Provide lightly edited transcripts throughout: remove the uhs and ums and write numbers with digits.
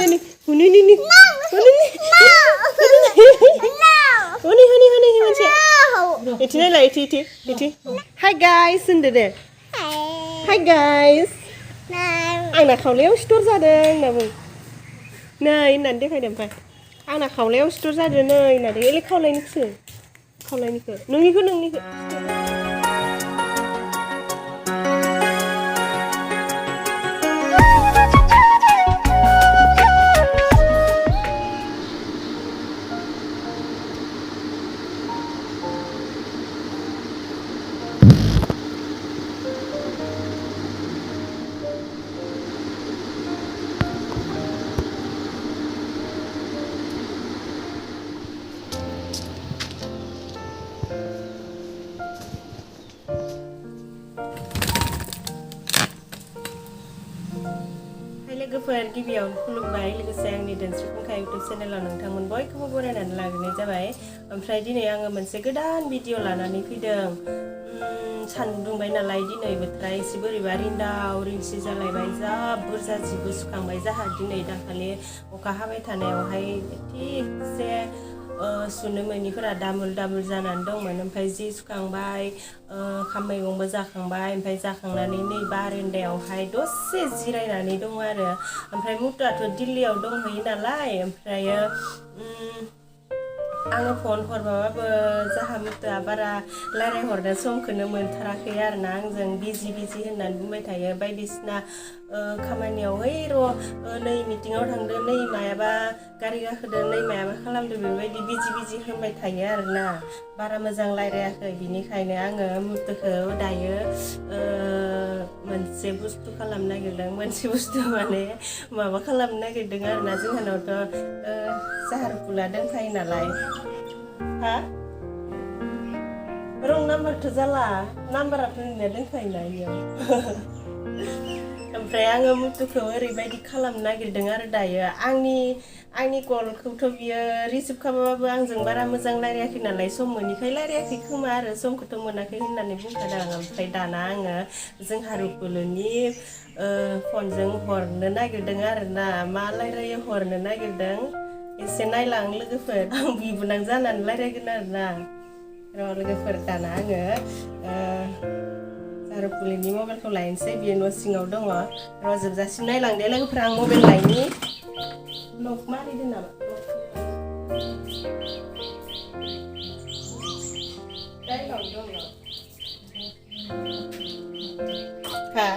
honi honi ni ni honi manse iti nai la iti hi guys होनदो दे hi guys आंना खावलायाव सिथर जादों होनना बुं नै होननानै देखायदो ओमफ्राय आंना खावलायाव सिथर जादों नै होननानै एले खावलायनिखौ नोंनिखौ लोगोफोर गिबियाव खुलुमबाय लोगोसे आंनि दोनस्रि फुंखा इउटुब चेनेलाव नोंथांमोन बयखौबो बरायनानै लाग्रोनाय जाबाय ओमफ्राय दिनै आङो मोनसे गोदान भिडिअ लानानै फैदों सान्दुं दुंबाय नालाय दिनै बोथोरा एसे बोरैबा रिन्दाव रिंसि जालायबाय जा बुरजा जिबो सुखांबाय जाहा दिनै दाखालि अखा हाबाय थानायावहाय थिगसे सुनो मोनिफोरा दामुल जानानै दंमोन ओमफ्राय जि सुखांबाय ओंखाम मैगंबो जाखांबाय ओमफ्राय जाखांनानै नै बारान्दायावहाय दसे जिरायनानै दङ आरो ओमफ्राय मुथुआथ' दिल्लीयाव दंहैयो नालाय ओमफ्रायो आङो फन हरबाबो जाहा मुथुआ बारा रायज्लायहरनो समखौनो मोनथाराखै आरोना आंजों बिजि होननानै बुंबाय थायो बायदिसिना खामानियाव है र' नै मिटिङाव थांदो नै मायाबा गारि गाखोदो नै मायाबा खालामदो बेबायदि बिजि होनबाय थायो आरोना बारा मोजां रायज्लायाखै बिनिखायनो आङो मुथुखौ दायो मोनसे बुस्थु खालामनो नागिरदों मोनसे बुस्थु माने माबा खालामनो नागिरदों आरोना जोंहानावथ' जाहारफुला दंखायो नालाय हा रं नाम्बारथ' जाला नाम्बाराथ' नोंनिया दंखायोना इयाव ओमफ्राय आङो मुथुखौ ओरैबायदि खालामनो नागिरदों आरो दायो आंनि कलखौथ' बियो रिसिभ खालामाबाबो आंजों बारा मोजां रायज्लायाखै नालाय सम मोनिखाय रायज्लायाखै खोमा आरो समखौथ' मोनाखै होननानै बुंखादों आं ओमफ्राय दाना आङो जोंहा रुपुलुनि फनजों हरनो नागिरदों आरोना मा रायज्लायो हरनो नागिरदों एसे नायलां लोगोफोर आं बिबोनां जानानै रायज्लायगोन आरोना र' लोगोफोर दाना आङो रुपुलिनि मबाइलखौ लायनोसै बियो न' सिङाव दङ र' जोबजासिम नायलांदे लोगोफोर आं मबाइल लायनि लक मारिदों नामा डाइलाव दङ हा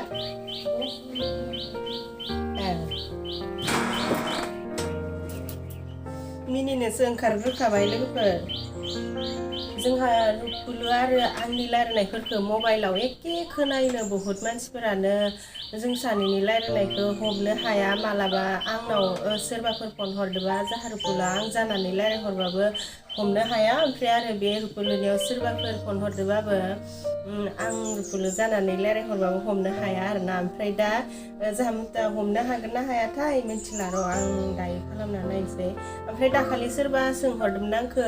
मिनिनोसो ओंखारग्रोखाबाय लोगोफोर जोंहा रुपुलु आरो आंनि रायज्लायनायफोरखौ मबाइलाव एखे खोनायो बहुत मानसिफोरानो जों सानैनि रायज्लायनायखौ हमनो हाया मालाबा आंनाव सोरबाफोर फन हरदोंबा जाहा रुपुलुआ आं जानानै रायज्लायहरबाबो हमनो हाया ओमफ्राय आरो बे रुपुलुनियाव सोरबाफोर फन हरदोंबाबो आं रुपुलु जानानै रायज्लायहरबाबो हमनो हाया आरोना ओमफ्राय दा जाहा मुथुआ हमनो हागोन ना हायाथाय मिथिला र' आं दायो खालामना नायनोसै ओमफ्राय दाखालि सोरबा सोंहरदोंमोन आंखौ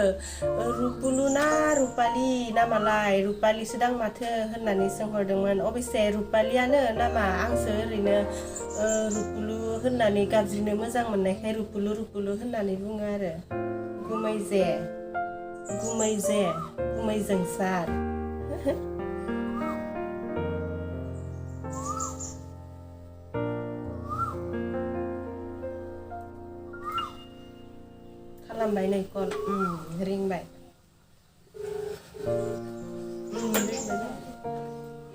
रुपुलु ना रुपालि नामालाय रुपालिसो दां माथो होननानै सोंहरदोंमोन अबयसे रुपालियानो नामा आंसो ओरैनो रुपुलु होननानै गाबज्रिनो मोजां मोननायखाय रुपुलु होननानै बुङो आरो गुमै जोंसार खालामबाय नै कल रिंबाय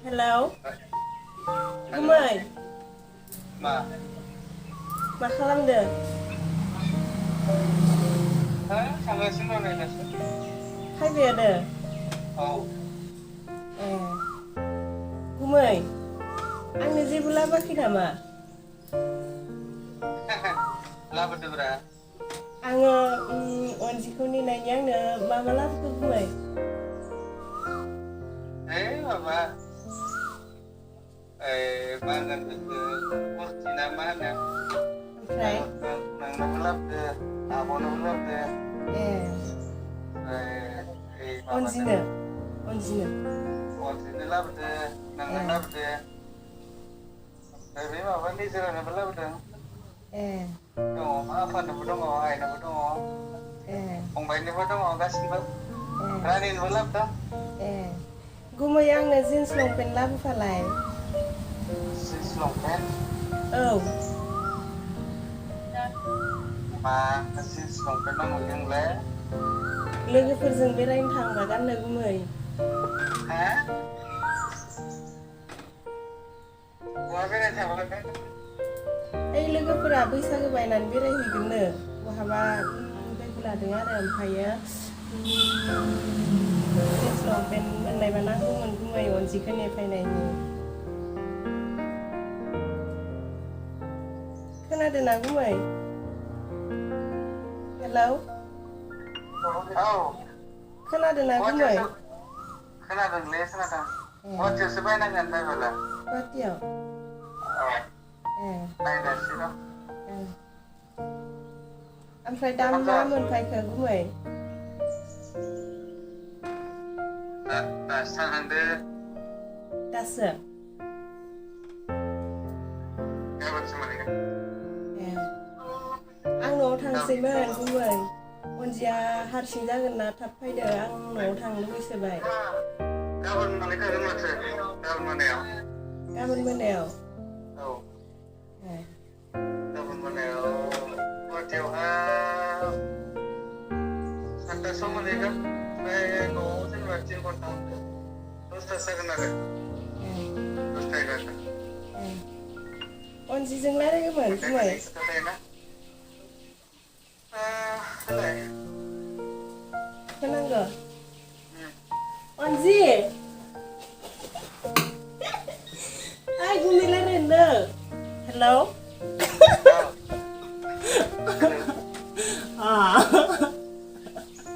हेलौ गुमै मा खालामदो थांगासिनो दं नै फायबायानो औ गुमै आंनो जेबो लाबोआखै नामा लाबोदोब्रा आङो अनजिखौ नेनायनि आंनो मा लाबोखो गुमै माबा मा होनगोन बेखौ कुर्ति ना मा होनो ओमफ्राय नोंनोबो लाबोदो आब'नोबो लाबोदो अनजिनो लाबोदो नोंनो लाबोदो ओमफ्राय बे माबा निजोरानोबो लाबोदों dong, afannoबो दङ आइनाबो दङ ए फंबायनिबो दङ गासिबो ए रानिनोबो लाबोदों ए गुमै आंनो जिन्स लंपेन्ट लाबोफालाय जिन्स लंपेन्ट औ मा जिन्स लंपेन्ट नांगौ नोंलाय लोगोफोरजों बेरायनो थांबा गाननो गुमै हा बहा बेरायनो थांबाय ओइ लोगोफोरा बैसागो बायनानै बेरायहैगोननो बहाबा लोगो लादों आरो ओमफ्रायो जिन्स लंपेन्ट मोननायबा नांगौमोन गुमै अनजिखौ नेफायनायनि खोनादोंना गुमै हेलौ औ खोनादोंना गुमै खोनादोंलै खोनादों गुवाहाटियावसो बायनांगोन बायबालाय गुवाहाटियाव औ ए नायनोसै र' ओमफ्राय दा मा मोनफायखो गुमै दासो थांहांदो दासो गाबोनसो मोनहैगोन ए आं न'आव थांसैमोन गुमै अनजिया हारसिं जागोन ना थाब फैदो आं न'आव थांनो लुबैसोबाय गाबोन मोनहैखागोन माथो गाबोन मोनायाव गाबोन मोनायाव औ ए गाबोन मोनायाव गुवाहाटियावहा 7टासोआव मोनहैगोन ओमफ्राय न'आव जेनेबा 3 घन्टा 10टासो जागोन आरो ए 10टा 11टा ए अनजिजों रायलायगौमोन गुमै खोथा थायोना होलाय होनांगौ अनजि आइ गुमै रायलायनो हेलौ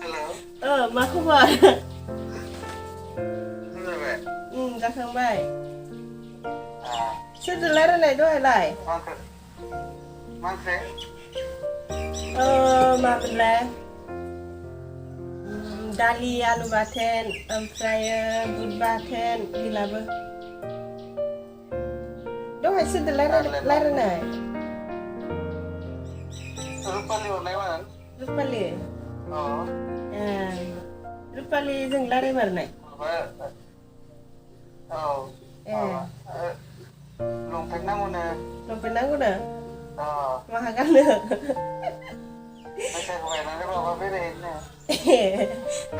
हेल' मा खबर जाबाय जाखांबाय सोरजों रायलायनाय दहायलाय मा ओंख्रि मामोनलाय दालि आलु बाथोन ओमफ्रायो बुद बाथोन गैलाबो दहाय सोरजों रायलायनाय रुपालि हरनायमोन रुपालि औ रुपालि जों रायलायमारनाय औ लंपेन्ट नांगौनो लंपेन्ट नांगौनो अ माहा गाननो बैसागु बायनानै माबा बेरायहैनो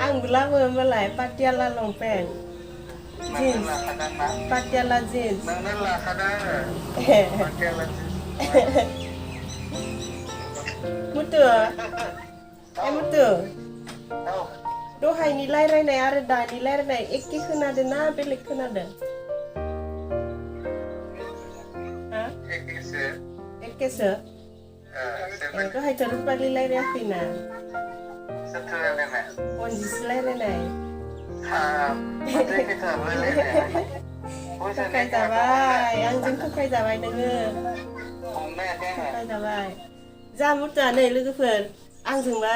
आंबो लाबो होमबालाय पाटियाला लंपेन्ट नोंनो लाखादों ना पाटियाला जिन्स नोंनो लाखादों आङो पाटियाला जिन्स मुतु मुतु औ दहायनि रायलायनाय आरो दानि रायलायनाय एखे खोनादों ना बेलेग खोनादों हा एखेसो एखेसो दहायथ' रुपालि रायलायाखैना सोरथो रायलायनाय अनजिसो रायलायनाय थगायजाबाय आंजों थगायजाबाय नोङो थगायजाबाय जा मुतुआ नै लोगोफोर आंजोंबा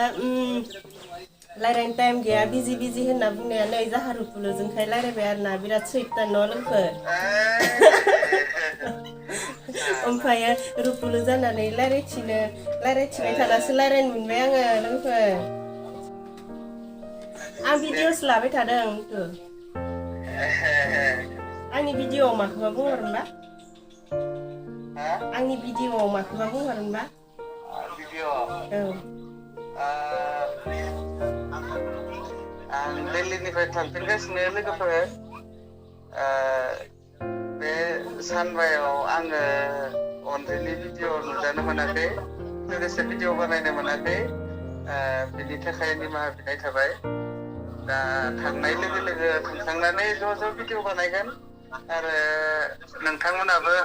रायलायनो टाइम गैया बिजि बिजि होनना बुंनाया नै जाहा रुपुलुजोंखाय रायलायबाय आरोना बिराद सैतान न' लोगोफोर ओमफ्रायो रुपुलु जानानै रायलायथिबाय थानासो रायलायनो मोनबाय आङो लोगोफोर आं भिडिअ'सो लाबाय थादों मुतु आंनि भिडिअ'आव माखौबा बुंहरनोबा आंनि भिडिअ'आव माखौबा बुंहरनोबा औ आं दिल्लीनिफ्राय थांफिनगासिनो लोगोफोर बे सानबायाव आङो अनजिनि भिडिअ नुजानो मोनाखै लोगोसे भिडिअ बानायनो मोनाखै बिनि थाखाय निमाहा बिनाय थाबाय दा थांनाय लोगो लोगो थांखांनानै ज' ज' भिडिअ बानायगोन आरो नोंथांमोनाबो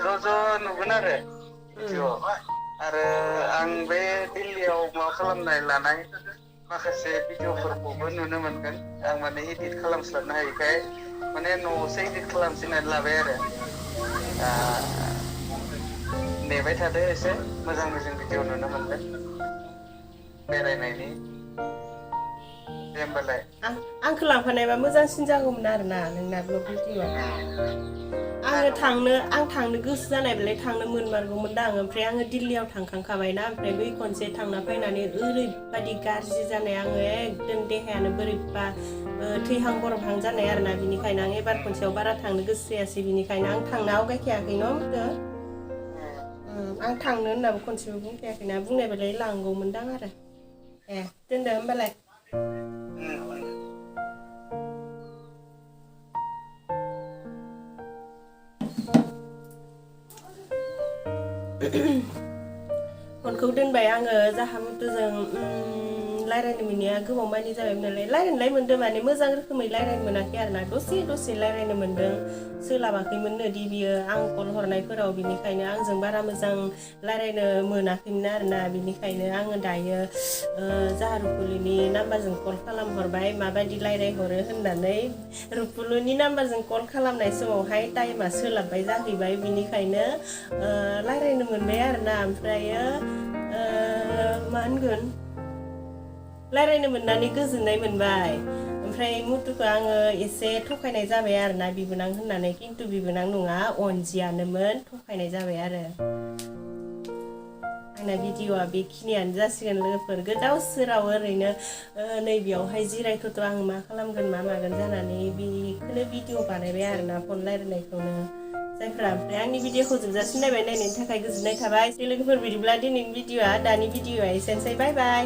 ज' ज' नुगोन आरो भिडिअ आरो आं बे दिल्लीयाव मा खालामनाय लानाय माखासे भिडिअफोरखौबो नुनो मोनगोन आं माने एडिट खालामस्लाबनो हायिखाय माने न'आवसो एडिट खालामसिननानै लाबाय आरो नेबाय थादो एसे मोजां मोजां भिडिअ नुनो मोनगोन बेरायनायनि दे होमबालाय आंखौ लांफानायबा मोजांसिन जागौमोन आरोना नोंना ब्लग भिडिअ आं थांनो गोसो जानायबालाय थांनो मोनमारगौमोनदां ओमफ्राय आङो दिल्लीयाव थांखांखाबायना ओमफ्राय बै खनसे थांना फैनानै ओरैबादि गाज्रि जानाय आङो एकदम देहायानो बोरैबा थैहां बरबहां जानाय आरोना बिनिखायनो आं एबार खनसेयाव बारा थांनो गोसो जायासै बिनिखायनो आं थांनो आवगायखायाखै न' मोनदो आं थांनो होननाबो खनसेबो बुंखायाखैना बुंनायबालाय लांगौमोनदां आरो दोनदो होमबालाय फनखौ दोनबाय आङो जाहा मुथुजों रायज्लायनो मोनैया गोबाव मानि जाबायमोन नालाय रायज्लायनोलाय मोनदों माने मोजां रोखोमै रायज्लायनो मोनाखै आरोना दसे रायज्लायनो मोनदों सोलाबाखैमोननो दि बियो आं कल हरनायफोराव बिनिखायनो आंजों बारा मोजां रायज्लायनो मोनाखैमोन आरोना बिनिखायनो आङो दायो जाहा रुपुलिनि नाम्बारजों कल खालामहरबाय माबायदि रायज्लायहरो होननानै रुपुलुनि नाम्बारजों कल खालामनाय समावहाय टाइमा सोलाबबाय जाहैबाय बिनिखायनो रायज्लायनो मोनबाय आरोना ओमफ्रायो मा होनगोन रायज्लायनो मोननानै गोजोननाय मोनबाय ओमफ्राय मुथुखौ आङो एसे थगायनाय जाबाय आरोना बिबोनां होननानै खिन्थु बिबोनां नङा अनजियानोमोन थगायनाय जाबाय आरो आंना भिडिअ'आ बेखिनियानो जासिगोन लोगोफोर गोदाव सोराव ओरैनो नैबेयावहाय जिरायथ'थ' आं मा खालामगोन मा मागोन जानानै बेखौनो भिडिअ' बानायबाय आरोना फन रायज्लायनायखौनो जायफ्रा ओमफ्राय आंनि भिडिअ'खौ जोबजासिम नायनायनि थाखाय गोजोननाय थाबाय लोगोफोर बिदिब्ला दिनैनि भिडिअ'आ दानि भिडिअ'आ एसेनोसै बाय बाय